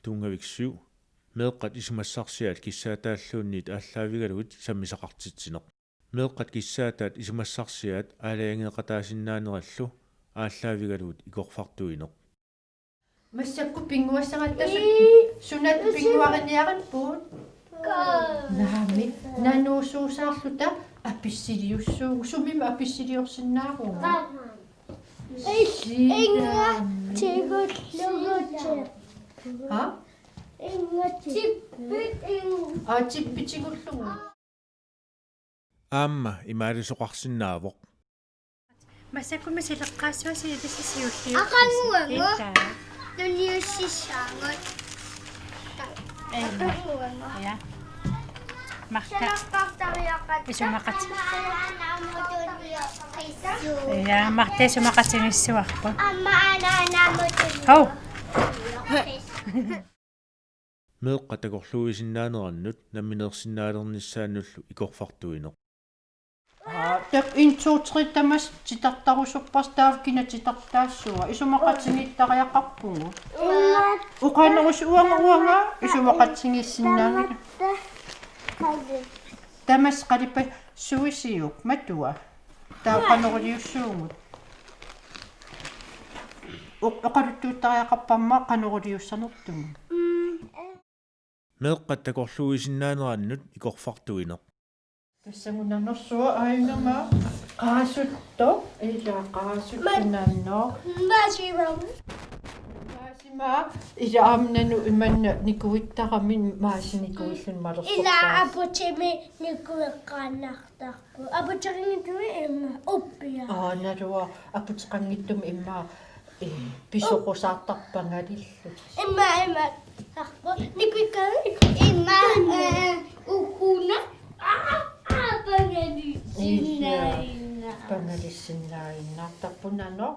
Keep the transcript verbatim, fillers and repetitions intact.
tunngavissiuk, meeqqat isumassarsiaat kissaataalluunniit aallaavigalugit sammisaqartitsineq. Meeqqat kissaataat isumassarsiaat aalajangeeqataasinnaanerallu aallaavigalugit ikorfartuineq. Massakkut pinnguassagatta su-, sunat pinnguariniaripput? Naamik, nanuusuusaarluta apissiliussuugut. Sumimmi apissiliorsinnaavugut? Inga tigullugu. Ha? Inga tippit inga. Aa, tippit tigullugu. Aamma imaalisoqarsinnaavoq. Massakkummi sileqqaassuasi tassa siulliu. Aqaguangu. Ita. Nuniussissaagut. Ema. Aqaguangu. Ja. Marta. Isumaqat-. Ja, Marta isumaqatigiissuarput. Amma anaanamut. Hov. Meeqqat takorluuisinnaanerannut nammineersinnaalernissaannullu ikorfartuineq. Aa, tak, en, to, tre, tamassi titartarusuppassi, taava kina titartaassua? Isumaqatigiittariaqarpugut. Uqanerus uanga, uanga isumaqatigiissinnaanngilaq. Tamassi qalipassuisiuk matua? Taava qanoq iliussuugut? Oq-, oqaluttuuttariaqarparma qanoq iliussanertugut. Meeqqat takorluuisinnaanerannut ikorfartuineq. Tassagu nanorsuaq aajuna, qaasuttoq, ila qaasuttoq nanoq. Maasimaaq. Maasimaaq, ila aamma nanoq imanna nikuittarami, maasi nikuilluni malersorpaa. Ila aputimi nikueqqaannartarpoq. Aputeqanngitsumi immaqa uppia. Aa, naluara aputeqanngitsumi immaqa, eh, pisoqqusaartarpoq pangalillutik. Immaqa, immaqa. Tarpoq. Nikuikkami. Immaqa, eh, ugguna. Aa, aa, pangalissinnaajunnaartarpoq. Pangalissinnaajunnaartarpoq nanoq.